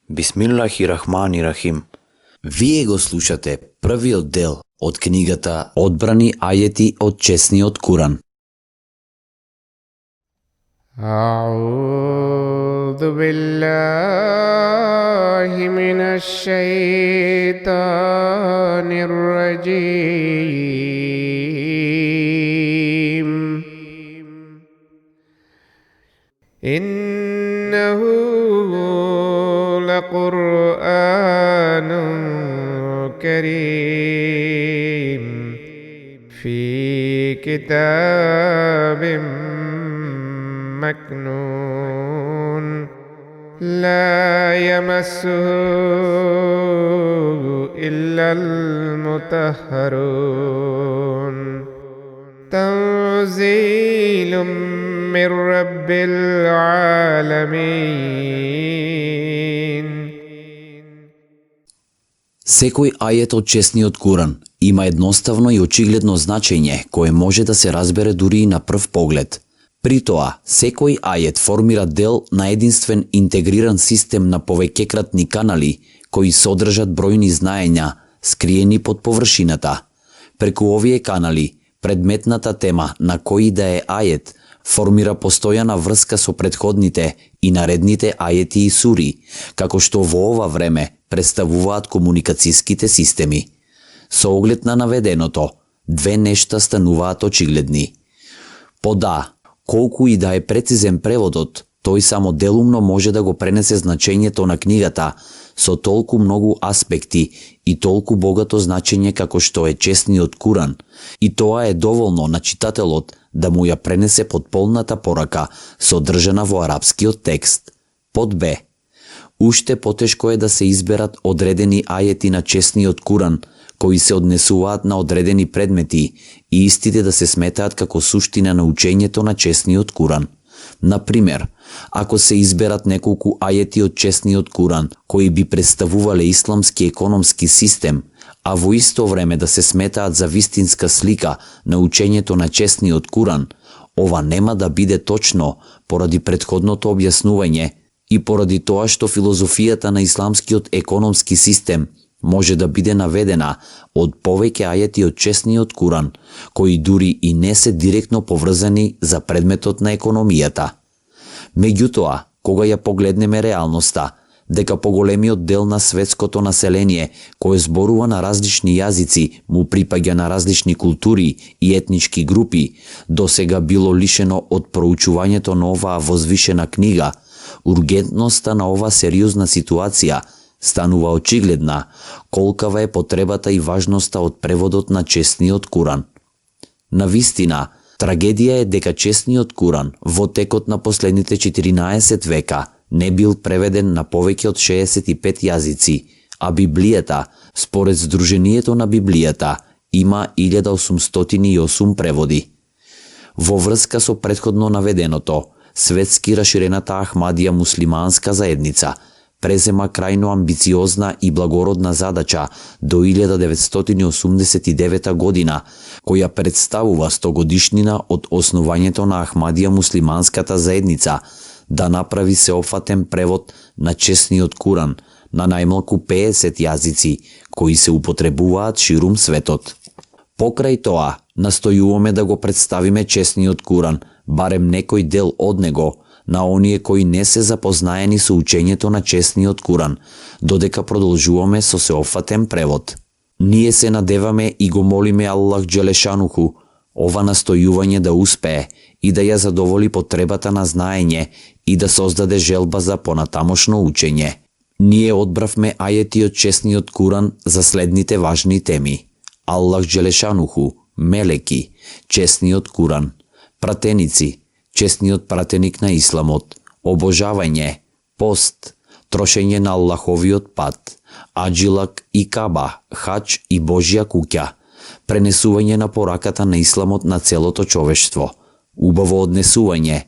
Бисмиллахи-рахмани-рахим. Вие го слушате првиот дел од книгата Одбрани ајети од чесниот Куран. أعوذ بالله من الشيطان الرجيم إنه لقرآن كريم في كتاب مكنون لا يمسه إلا المطهرون تنزيل من رب العالمين. Секој ајет од чесниот Куран има едноставно и очигледно значење кое може да се разбере дури и на прв поглед. При тоа, секој ајет формира дел на единствен интегриран систем на повеќекратни канали кои содржат бројни знаења скриени под површината. Преку овие канали, предметната тема на кој да е ајет формира постојана врска со претходните и наредните ајети и сури, како што во ова време представуваат комуникацијските системи. Со оглед на наведеното, две нешта стануваат очигледни. Колку и да е прецизен преводот, тој само делумно може да го пренесе значењето на книгата со толку многу аспекти и толку богато значење како што е чесниот Куран, и тоа е доволно на читателот да му ја пренесе потполната порака содржана во арапскиот текст. Уште потешко е да се изберат одредени ајети на чесниот Куран кои се однесуваат на одредени предмети и истите да се сметаат како суштина на учењето на чесниот Куран. Например, ако се изберат неколку ајети од чесниот Куран кои би представувале исламски економски систем, а во исто време да се сметаат за вистинска слика на учењето на чесниот Куран, ова нема да биде точно поради претходното објаснување и поради тоа што филозофијата на исламскиот економски систем може да биде наведена од повеќе ајети од чесниот Куран, кои дури и не се директно поврзани за предметот на економијата. Меѓутоа, кога ја погледнеме реалноста, дека поголемиот дел на светското население, кое зборува на различни јазици, му припаѓа на различни култури и етнички групи, досега било лишено од проучувањето на оваа возвишена книга, ургентноста на ова сериозна ситуација станува очигледна колкава е потребата и важноста од преводот на чесниот Куран. Навистина, трагедија е дека чесниот Куран во текот на последните 14 века не бил преведен на повеќе од 65 јазици, а Библијата, според Сдруженијето на Библијата, има 1808 преводи. Во врска со претходно наведеното, светски раширената Ахмадија муслиманска заедница презема крајно амбициозна и благородна задача до 1989 година, која представува 100 годишнина од основањето на Ахмадија муслиманската заедница, да направи сеопфатен превод на чесниот Куран на најмалку 50 јазици, кои се употребуваат ширум светот. Покрај тоа, настојуваме да го представиме чесниот Куран, барем некој дел од него, на оние кои не се запознаени со учењето на чесниот Куран, додека продолжуваме со сеопфатен превод. Ние се надеваме и го молиме Аллах Джелешануху, ова настојување да успее и да ја задоволи потребата на знаење и да создаде желба за понатамошно учење. Ние одбравме ајети од чесниот Куран за следните важни теми: Аллах Джелешануху, мелеки, чесниот Куран, пратеници, чесниот пратеник на исламот, обожавање, пост, трошење на Аллаховиот пат, аджилак и каба, хаџ и Божја куќа, пренесување на пораката на исламот на целото човештво, убаво однесување,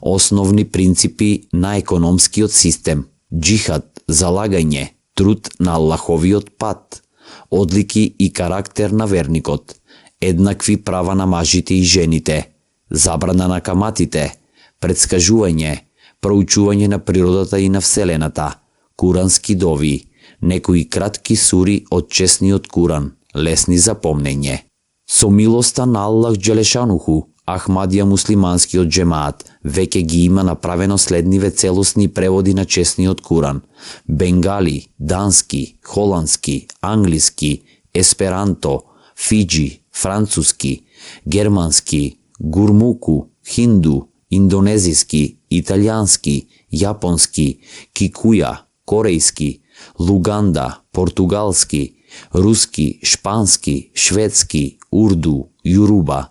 основни принципи на економскиот систем, џихад, залагање, труд на Аллаховиот пат, одлики и карактер на верникот, еднакви права на мажите и жените, забрана на каматите, предскажување, проучување на природата и на Вселената, курански дови, некои кратки сури од чесниот Куран, лесни за помнење. Со милоста на Аллах Джелешануху, Ахмадија муслиманскиот джемаат веќе ги има направено следниве целосни преводи на чесниот Куран: бенгали, дански, холандски, англиски, есперанто, фиджи, француски, германски, гурмуку, хинду, индонезиски, италијански, јапонски, кикуја, корејски, луганда, португалски, руски, шпански, шведски, урду, јуруба.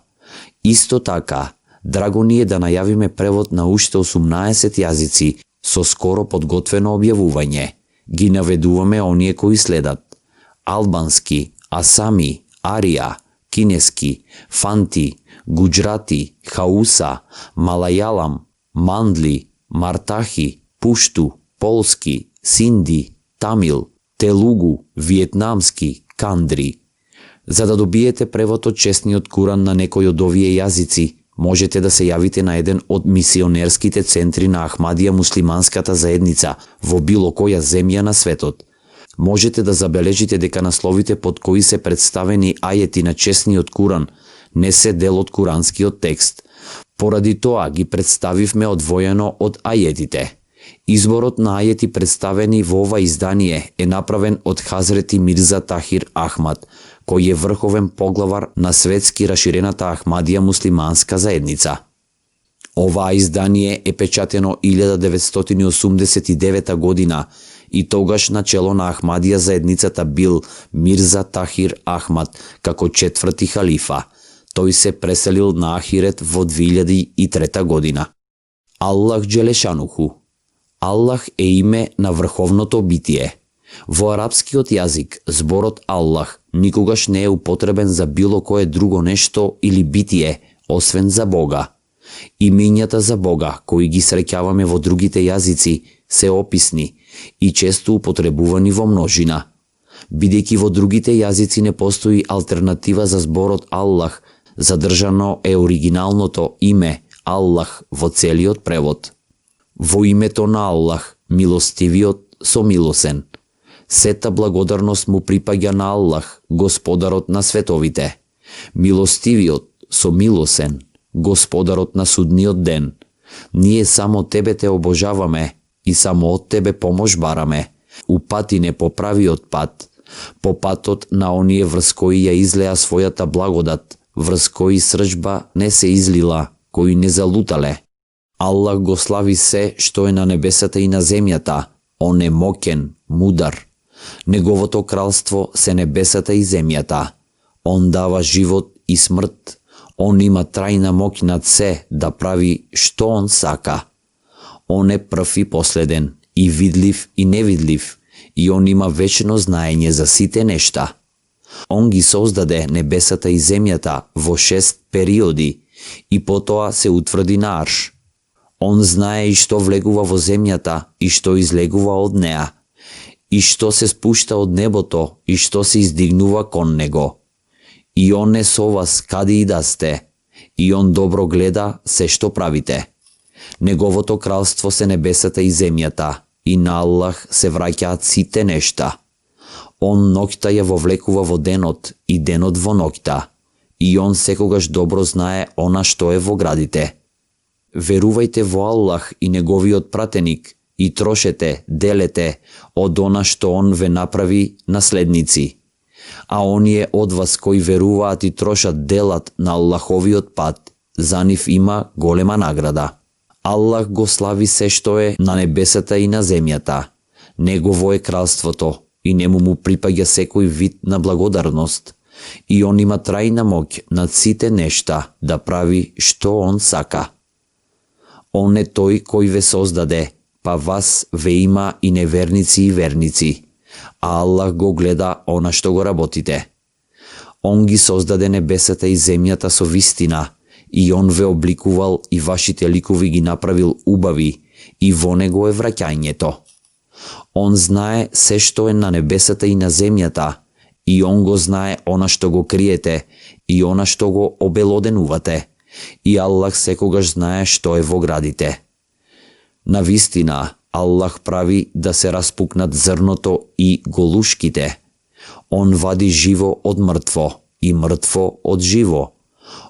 Исто така, драго ни е да најавиме превод на уште 18 јазици со скоро подготвено објавување. Ги наведуваме оние кои следат: албански, асами, арија, кинески, фанти, гуџрати, хауса, малајалам, мандли, мартахи, пушту, полски, синди, тамил, телугу, виетнамски, кандри. За да добиете превод од чесниот Куран на некој од овие јазици, можете да се јавите на еден од мисионерските центри на Ахмадија муслиманската заедница во било која земја на светот. Можете да забележите дека насловите под кои се представени ајети на чесниот Куран не се дел од куранскиот текст. Поради тоа ги представивме одвоено од ајетите. Изборот на ајети представени во ова издание е направен од Хазрети Мирза Тахир Ахмад, кој е врховен поглавар на светски раширената Ахмадија муслиманска заедница. Ова издание е печатено 1989 година и тогаш начело на Ахмадија заедницата бил Мирза Тахир Ахмад како четврти халифа. Тој се преселил на Ахирет во 2003 година. Аллах Джелешануху. Аллах е име на врховното битие. Во арапскиот јазик зборот Аллах никогаш не е употребен за било кое друго нешто или битие, освен за Бога. Имињата за Бога, кои ги среќаваме во другите јазици, се описни и често употребувани во множина. Бидејќи во другите јазици не постои алтернатива за зборот Аллах, задржано е оригиналното име Аллах во целиот превод. Во името на Аллах, милостивиот somilosен. Сета благодарност му припаѓа на Аллах, Господарот на световите. Милостивиот, somilosен, Господарот на судниот ден. Ние само Тебе те обожаваме и само од Тебе помош бараме. Упати не по правиот пат, по патот на оние врз кои ја излеа својата благодат, врз кои срđба не се излила, кои не залутале. Аллах го слави се што е на небесата и на земјата. Он е мокен, мудар. Неговото кралство се небесата и земјата. Он дава живот и смрт. Он има трајна моќ над се да прави што он сака. Он е прв и последен, и видлив и невидлив, и он има вечно знаење за сите нешта. Он ги создаде небесата и земјата во 6 периоди и потоа се утврди на арш. Он знае и што влегува во земјата и што излегува од неа, и што се спушта од небото и што се издигнува кон него. И он е со вас каде и да сте, и он добро гледа се што правите. Неговото кралство се небесата и земјата, и на Аллах се враќаат сите нешта. Он ноќта ја вовлекува во денот и денот во ноќта, и он секогаш добро знае она што е во градите. Верувајте во Аллах и неговиот пратеник и трошете, делете од она што он ве направи наследници. А оние од вас кои веруваат и трошат делат на Аллаховиот пат, за нив има голема награда. Аллах го слави се што е на небесата и на земјата. Негово е кралството и нему му припаѓа секој вид на благодарност. И он има трајна моќ над сите нешта да прави што он сака. Он е тој кој ве создаде, па вас ве има и неверници и верници, а Аллах го гледа она што го работите. Он ги создаде небесата и земјата со вистина, и он ве обликувал и вашите ликови ги направил убави, и во него е враќањето. Он знае се што е на небесата и на земјата, и он го знае она што го криете и она што го обелоденувате, и Аллах секогаш знае што е во градите. Навистина, Аллах прави да се распукнат зрното и голушките. Он вади живо од мртво и мртво од живо.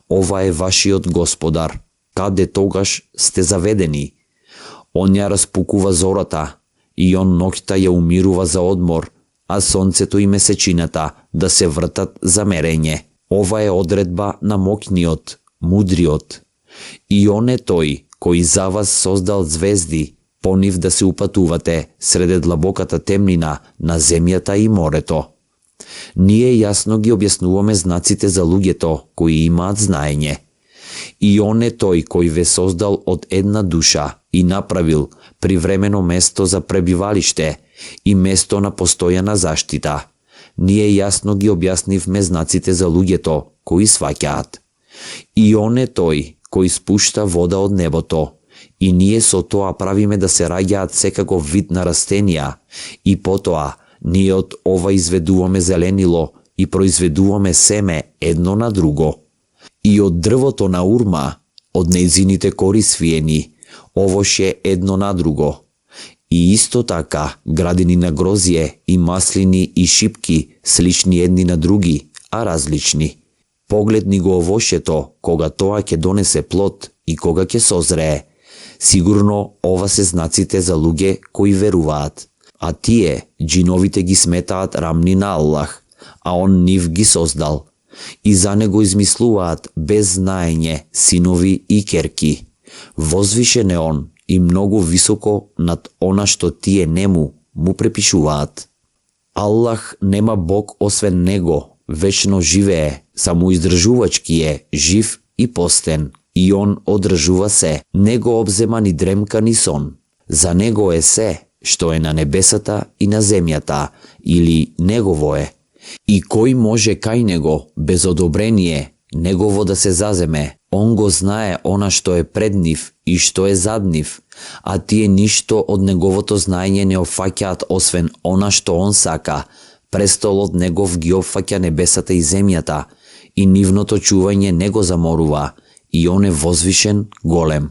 Ова е вашиот Господар. Каде тогаш сте заведени? Он ја распукува зората и он ноќта ја умирува за одмор, а сонцето и месечината да се вртат за мерење. Ова е одредба на моќниот, мудриот. И он е тој кој за вас создал звезди, по нив да се упатувате среде длабоката темнина на земјата и морето. Ние јасно ги објаснуваме знаците за луѓето кои имаат знаење. И он е тој кој ве создал од една душа и направил привремено место за пребивалиште и место на постојана заштита. Ние јасно ги објаснивме знаците за луѓето кои сваќаат. И он е тој кој спушта вода од небото, и ние со тоа правиме да се раѓаат секаков вид на растенија, и потоа ние од ова изведуваме зеленило и произведуваме семе едно на друго. И од дрвото на урма, од нејзините кори свиени, овоше едно на друго. И исто така градини на грозје и маслини и шипки, слични едни на други, а различни. Погледни го овошето, кога тоа ќе донесе плод и кога ќе созрее. Сигурно ова се знаците за луѓе кои веруваат. А тие, џиновите ги сметаат рамни на Аллах, а он нив ги создал. И за него измислуваат без знаење синови и керки. Возвишен е он и многу високо над она што тие нему му препишуваат. Аллах нема Бог освен него, вечно живее, самоиздржувачки е, жив и постен, и он одржува се, него обзема ни дремка ни сон. За него е се, што е на небесата и на земјата, или негово е. И кој може кај него, без одобрение, негово да се заземе? Он го знае она што е пред нив и што е зад нив, а тие ништо од неговото знаење не опфаќаат освен она што он сака. Престолот негов ги опфаќа небесата и земјата, и нивното чување не го заморува, и он е возвишен, голем.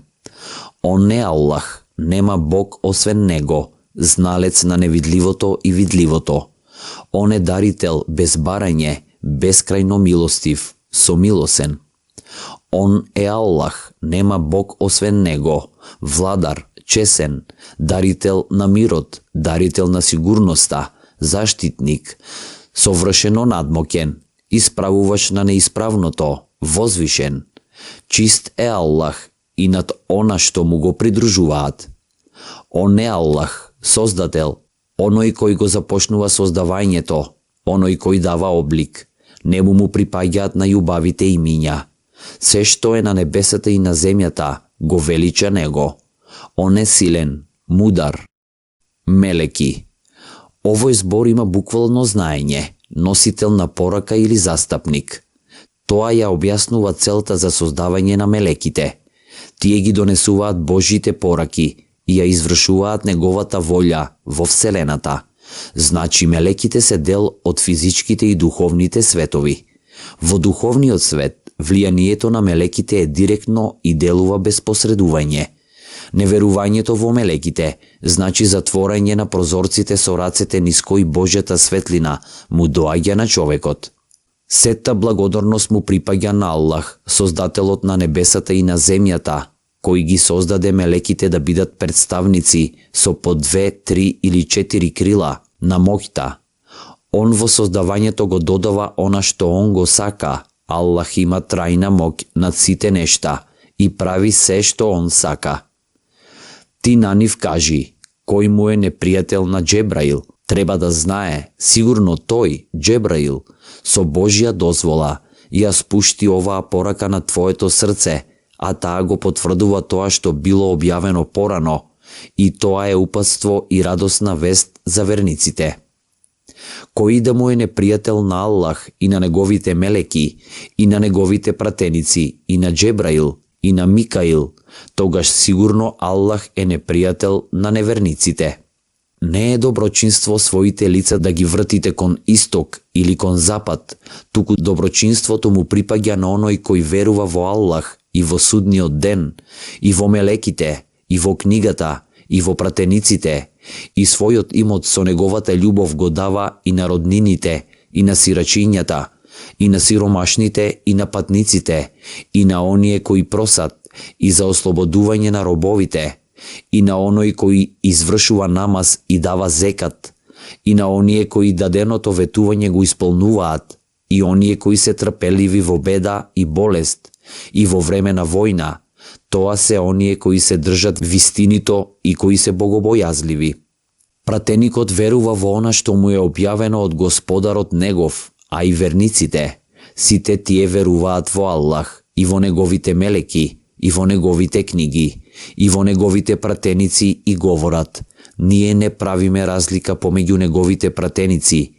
Он е Аллах, нема Бог освен него, зналец на невидливото и видливото. Он е дарител без барање, бескрајно милостив, сомилосен. Он е Аллах, нема Бог освен него, владар, чесен, дарител на мирот, дарител на сигурноста, заштитник, совршено надмокен, исправувач на неисправното, возвишен. Чист е Аллах и над она што му го придружуваат. Он е Аллах, создател, оној кој го започнува создавањето, оној кој дава облик. Нему му припаѓаат најубавите имиња. Се што е на небесата и на земјата го велича него. Он е силен, мудар. Мелеки. Овој збор има буквално знаење, носител на порака или застапник. Тоа ја објаснува целта за создавање на мелеките. Тие ги донесуваат Божите пораки и ја извршуваат неговата волја во Вселената. Значи мелеките се дел од физичките и духовните светови. Во духовниот свет, влијанието на мелеките е директно и делува без посредување. Неверувањето во мелеките значи затворање на прозорците со рацете низ кои Божјата светлина му доаѓа на човекот. Сета благодарност му припаѓа на Аллах, создателот на небесата и на земјата, кој ги создаде мелеките да бидат представници со по 2, 3 или 4 крила на моќта. Он во создавањето го додава она што он го сака. Аллах има трајна моќ над сите нешта и прави се што он сака. Ти на нив кажи, кој му е непријател на Џебраил, треба да знае, сигурно тој, Џебраил, со Божја дозвола, ја спушти оваа порака на твоето срце, а таа го потврдува тоа што било објавено порано, и тоа е упатство и радосна вест за верниците. Кој да му е непријател на Аллах и на неговите мелеки, и на неговите пратеници, и на Џебраил, и на Микаил, тогаш сигурно Аллах е непријател на неверниците. Не е доброчинство своите лица да ги вртите кон исток или кон запад, туку доброчинството му припаѓа на оној кој верува во Аллах и во судниот ден, и во мелеките, и во книгата, и во пратениците, и својот имот со неговата љубов го дава и на роднините, и на сирачињата, и на сиромашните, и на патниците, и на оние кои просат, и за ослободување на робовите, и на оној кој извршува намаз и дава зекат, и на оние кои даденото ветување го исполнуваат, и оние кои се трпеливи во беда и болест, и во време на војна. Тоа се оние кои се држат вистинито и кои се богобојазливи. Пратеникот верува во она што му е објавено од Господарот негов, а и верниците. Сите тие веруваат во Аллах, и во неговите мелеки, и во неговите книги, и во неговите пратеници и говорат: ние не правиме разлика помеѓу неговите пратеници,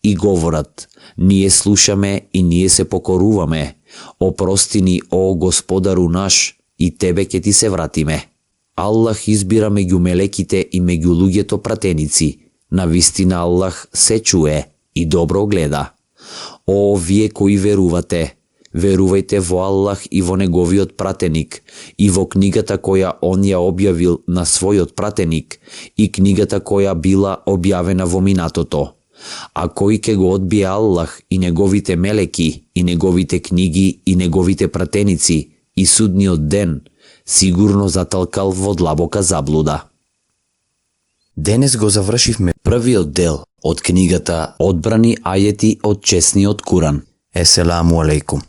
и говорат: ние слушаме и ние се покоруваме. Опрости ни, о Господару наш, и тебе ќе ти се вратиме. Аллах избира меѓу мелеките и меѓу луѓето пратеници. Навистина Аллах се чуе и добро гледа. О, вие кои верувате, верувајте во Аллах и во неговиот пратеник, и во книгата која он ја објавил на својот пратеник, и книгата која била објавена во минатото. А кој ќе го одбие Аллах и неговите мелеки, и неговите книги, и неговите пратеници, и судниот ден, сигурно заталкал во длабока заблуда. Денес го завршивме првиот дел од книгата Одбрани ајети од чесниот Куран. Еселаму алейкум.